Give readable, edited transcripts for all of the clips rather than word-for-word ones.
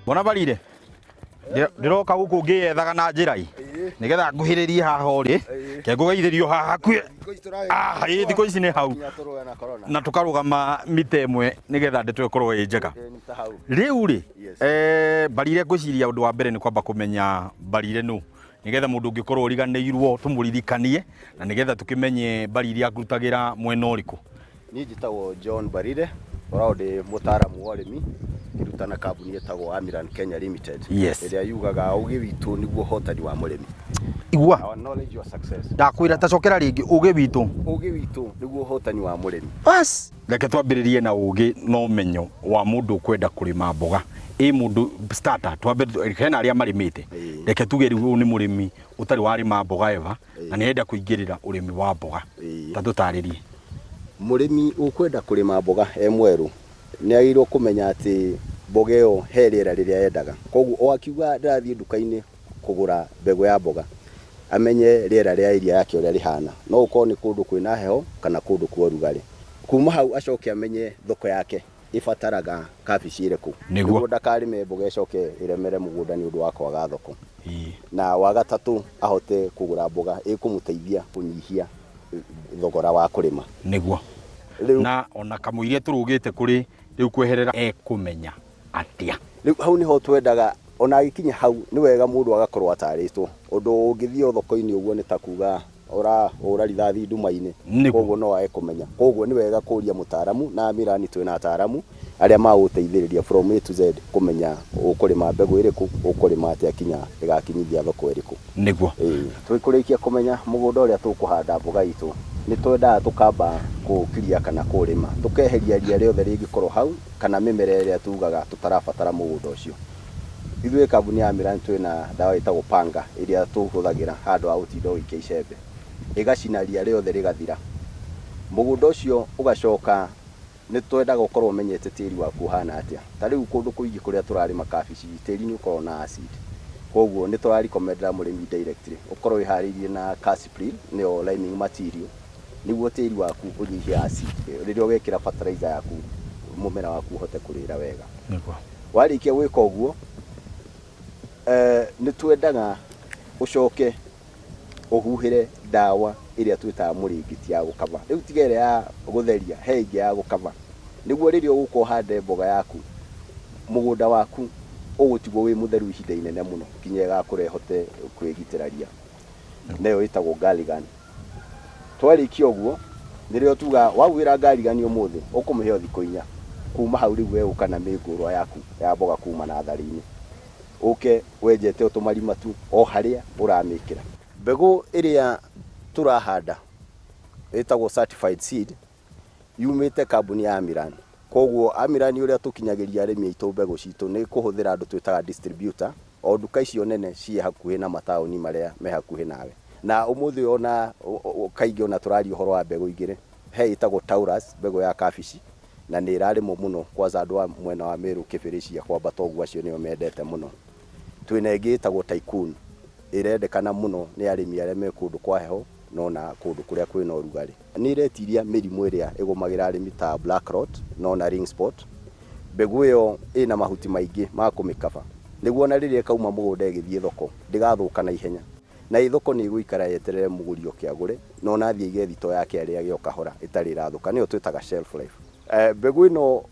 Mbona barire ndĩroka gũkũ ngĩyethaga na njĩra i nĩgetha nguhĩrĩrie haha ũrĩ ke ngũgeithĩrio haha hakuhĩ. Ah, ĩ thikũ ici nĩ hau na tũkarũgama mita ĩmwe nĩgetha ndeto ĩkorwo ĩ njega. Rĩu rĩ, Mbarire, ngwĩciria ũndũ wa mbere nĩ kwamba kũmenya Mbarire nũ, nĩgetha mũndũ ũngĩkorwo ũriganĩirwo tũmũririkanie na nĩgetha tũkĩmenye Mbarire akũrutagĩra mwena ũrĩkũ. Niĩ njĩtagwo John Mbarire, ngoragwo ndĩ mũtaaramu wa ũrĩmi, ngĩruta na kambuni ĩtagwo Amiran Kenya Limited, ĩrĩa yugaga ũgĩ witũ nĩguo ũhotani wa mũrĩmi. Igua. Our knowledge, your success. Ndakwĩra ta cokera rĩngĩ, ũgĩ witũ. Ũgĩ witũ nĩguo ũhotani wa mũrĩmi. Bas. Reke twambĩrĩrie na ũgĩ na ũmenyo wa mũndũ ũkwenda kũrĩma mboga. Ĩ mũndũ starter, twambe hena arĩa marĩmĩte. Reke tuge rĩu ũyũ nĩ mũrĩmi ũtarĩ warĩma mboga ever na nĩ arenda kũingĩrĩra ũrĩmi wa mboga. Ta tũtarĩrie. Mũrĩmi ũkwenda kũrĩma mboga e mwerũ nĩ agĩrĩirwo kũmenya atĩ mboga ĩyo he rĩera rĩrĩa yendaga. Koguo o akiuga ndĩrathiĩ nduka-inĩ kũgũra mbegũ ya mboga, amenye rĩera rĩa area yake ũrĩa rĩhana. No gũkorwo nĩ kũndũ kwĩna heho kana kũndũ kwa ũrugarĩ. Kuma hau acoke amenye thoko yake ĩbataraga kabici ĩrĩkũ. Nĩguo ndakarĩme mboga ĩcoke ĩremere mũgũnda nĩ ũndũ wa kwaga thoko. Na wa gatatũ ahote kũgũra mboga ĩkũmũteithia kũnyihia thogora wa kũrĩma. Nĩguo. Na ona kamũiria tũrũgĩte kũrĩ rĩu kweherera ekũmenya atĩa? Rĩu hau nĩho twendaga ona agĩkinya hau nĩ wega mũndũ agakorwo atarĩtwo. Ũndũ ũngĩthiĩ o thoko-inĩ ũguo nĩ ta kuga ũrahũra rithathi nduma-inĩ. Koguo no age kũmenya. Koguo nĩ wega kũria mũtaramu na Amĩrani twĩna ataramu arĩa magũgũteithĩrĩria from A to Z kũmenya ũkũrĩma mbegũ ĩrĩkũ, ũkũrĩma atĩa kinya ĩgakinyithia thoko ĩrĩkũ. Ĩĩ. Twĩkũrĩkia kũmenya mũgũnda ũrĩa tũkũhanda mboga itũ, nĩ twendaga tũkamba kũũkiria kana kũũrĩma. Tũkeheria ria rĩothe rĩngĩkorwo hau kana mĩmera ĩrĩa tugaga tũtarabatara mũgũnda ũcio. Ithuĩ kambuni ya Amĩrani twĩna ndawa ĩtagwo panga ĩrĩa tũhũthagĩra handũ ha gũtinda ũgĩikia icembe. Ĩgacina ria rĩothe rĩgathira. Mũgũnda ũcio ũgacoka nĩ twendaga ũkorwo ũmenyete tĩri waku ũhana atĩa. Ta rĩu kũndũ kũingĩ kũrĩa tũrarĩma kabici, tĩri nĩ ũkoragwo na acid. Koguo nĩ tũra recommend ra mũrĩmi directly ũkorwo wĩharĩirie na Calcipril nĩyo liming material nĩguo tĩri waku ũnyihie acid. Rĩrĩa ũgekĩra fertilizer yaku mũmera waku ũhote kũrĩra wega. Warĩkia gwĩka ũguo, nĩ twendaga ũcoke ũhuhĩre ndawa ĩrĩa twĩtaga mũrĩngĩti ya gũkama. Rĩu tiga ĩrĩa ya gũtheria, he ĩngĩ ya gũkama. Nĩguo rĩrĩa ũgũka ũhande mboga yaku, mũgũnda waku ũgũtigwo wĩ mũtheru ihinda inene mũno nginya ĩgakũra ĩhote kwĩgitĩra ria. Nayo ĩtagwo Galigan. Twarĩkia ũguo, nĩrĩo tugaga wahuhĩra Galigan ũmũthĩ, ũkũmĩhe o thikũ inya. Kuma hau rĩu we ũka na mĩngũrwa yaku ya mboga kuma natharĩ-inĩ. Ũke wenjete o tũmarima tu o harĩa ũramĩkĩra. Mbegũ ĩrĩa tũrahanda ĩtagwo certified seed yumĩte kambuni ya Amiran. Koguo Amiran ũrĩa tũkinyagĩria arĩmi aitũ mbegũ citũ nĩ kũhũthĩra andũ twĩtaga distributor, o nduka icio nene ciĩ hakuhĩ na mataũni marĩa me hakuhĩ nawe. Na ũmũthĩ ũyũ ona kaingĩ ona tũraria ũhoro wa mbegũ igĩrĩ, he ĩtagwo Taurus, mbegũ ya kabici, na nĩ ĩrarĩmwo mũno kwanza andũ a mwena wa Meru Kĩbĩrĩcia kwambata ũguo acio nĩo mendete mũno. Twĩna ĩngĩ ĩtagwo Tycoon, ĩrendekana mũno nĩ arĩmi arĩa me kũndũ kwa heho na ona kũndũ kũrĩa kwĩna ũrugarĩ. Nĩ ĩretiria mĩrimũ ĩrĩa ĩgũmagĩra arĩmi ta black rot na ona ring spot. Mbegũ ĩyo ĩna mahuti maingĩ ma kũmĩkaba nĩguo ona rĩrĩa ĩkauma mũgũnda ĩgĩthiĩ thoko ndĩgathũka na ihenya. Na ĩ thoko nĩ ĩgũikara yeterere mũgũri oke agũre na ona athiĩ aige thitoo yake arĩage o kahora ĩtarĩ ĩrathũka nĩyo twĩtaga shelf life. Mbegũ ĩno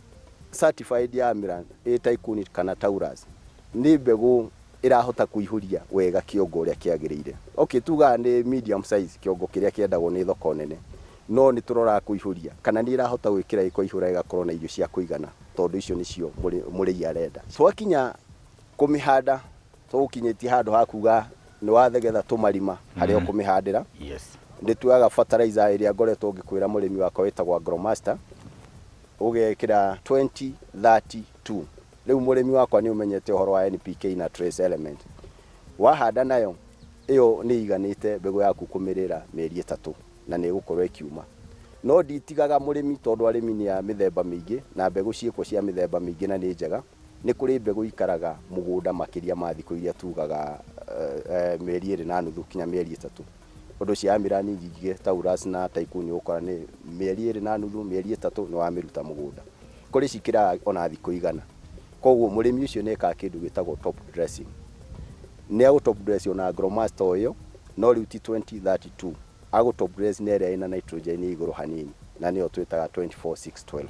certified ya Amiran ĩ Tycoon kana Taurus nĩ mbegũ ĩrahota kũihũria wega kĩongo ũrĩa kĩagĩrĩire. Okay, tugaga nĩ medium size kĩongo kĩrĩa kĩendagwo nĩ thoko nene, no nĩ tũroraga kũihũria kana nĩ ĩrahota gwĩkĩra ĩkaihũra ĩgakorwo na irio cia kũigana tondũ icio nĩcio mũrĩi arenda. Twakinya kũmĩhanda tũgũkinyĩtie handũ ha kuga nĩ wathegetha tũmarima harĩa ũkũmĩhandĩra. Nĩ tuoyaga fertilizer ĩrĩa ngoretwo ngĩkwĩra mũrĩmi wakwa ĩtagwo Agromaster, ũgekĩra 20 30 2. Rĩu mũrĩmi wakwa nĩ ũmenyete ũhoro wa NPK na trace element. Wahanda nayo ĩyo nĩ iganĩte mbegũ yaku kũmĩrĩra mĩeri ĩtatũ na nĩ ĩgũkorwo ĩkiuma. No nditigaga mũrĩmi tondũ arĩmi nĩ a mĩthemba mĩingĩ na mbegũ ciĩkuo cia mĩthemba mĩingĩ na nĩ njega. Nĩ kũrĩ mbegũ ikaraga mũgũnda makĩria ma thikũ iria tugaga mĩeri ĩrĩ na nuthu kinya mĩeri ĩtatũ. Ũndũ cia Amira nyingĩ Taurus na Tycoon ũgũkora nĩ mĩeri ĩrĩ na nuthu, mĩeri ĩtatũ nĩ wamĩruta mũgũnda. Kũrĩ cikĩraga ona thikũ igana. Koguo mũrĩmi ũcio nĩ ekaga kĩndũ gĩtagwo top dressing. Nĩ agũ top dress ona Agromaster o ĩyo, no rĩu ti 2032. Agũ top dress na ĩrĩa ĩna nitrogen ĩ igũrũ hanini, na nĩyo twĩtaga 24612.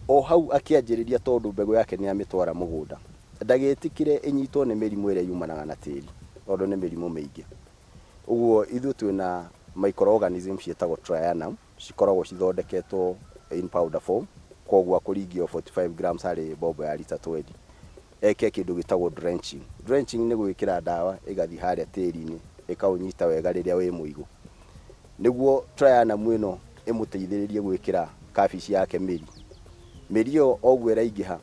O hau akĩanjĩrĩria tondũ mbegũ yake nĩ amĩtwara mũgũnda, ndagetĩkĩre ĩnyitwo nĩ mĩrimũ ĩrĩa yumanaga na tĩri, tondũ nĩ mĩrimũ mĩingĩ. Ũguo ithuĩ twĩna microorganisms ciĩtagwo Trianum, cikoragwo cithondeketwo in powder form, koguo akũringia o 45 grams harĩ mbombo ya rita 20. Eke kĩndũ gĩtagwo drenching. Drenching nĩ gwĩkĩra ndawa ĩgathiĩ harĩa tĩri-inĩ ĩkaũnyita wega rĩrĩa wĩ mũigũ. Nĩguo Trianum ĩno ĩmũteithĩrĩrie gwĩkĩra kabici yake mĩri. Mĩri ĩyo oguo ĩraingĩha,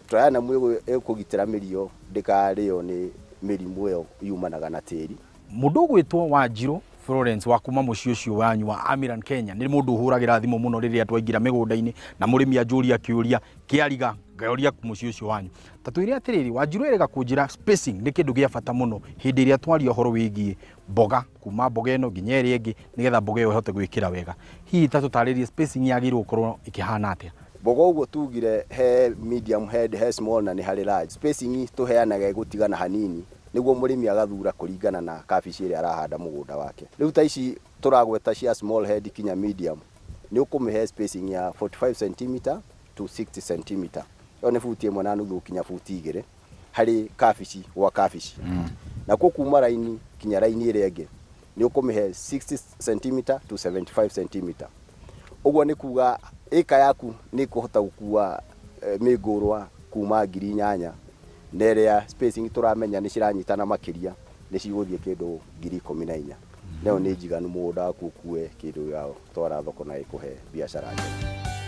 Trianum ĩkũgitĩra mĩri ĩyo ndĩkarĩo nĩ mĩrimũ ĩyo yumanaga na tĩri. Mũndũ ũgwĩtwo Wanjirũ Florence wa kuma mũciĩ ũcio wanyu wa Amiran Kenya nĩ mũndũ ũhũragĩra thimũ mũno rĩrĩa twaingĩra mĩgũnda-inĩ na mũrĩmi anjũria kĩũria kĩariga ngaũria mũciĩ ũcio wanyu. Ta twĩre atĩrĩrĩ, Wanjirũ erĩga kũnjĩra spacing nĩ kĩndũ gĩa bata mũno hĩndĩ ĩrĩa twaria ũhoro wĩgiĩ mboga kuma mboga ĩno nginya ĩrĩa ĩngĩ nĩgetha mboga ĩyo ĩhote gwĩkĩra wega. Hihi ta tũtarĩrie spacing yagĩrĩirwo gũkorwo ĩkĩhana atĩa? Mboga ũguo tugire he medium head, he small na nĩ harĩ large. Spacing tũheanaga ĩgũtigana hanini nĩguo mũrĩmi agathura kũringana na kabici ĩrĩa arahanda mũgũnda wake. Rĩu ta ici tũragweta cia small head kinya medium, nĩ ũkũmĩhe spacing ya 45 cm to 60 cm. Ĩyo nĩ buti ĩmwe na nuthu kinya buti igĩrĩ harĩ kabici gwa kabici. Nakuo kuma raini kinya raini ĩrĩa ĩngĩ nĩ ũkũmĩhe 60 cm to 75 cm. Ũguo nĩ kuga ĩka yaku nĩ ĩkũhota gũkua mĩngũrwa kuma 8,000 na ĩrĩa spacing tũramenya nĩ ciranyitana makĩria nĩ cigũthiĩ kĩndũ 14,000. Nayo nĩ njiganu mũgũnda waku ũkue kĩndũ gĩa gũtwara thoko na ĩkũhe biacara njega.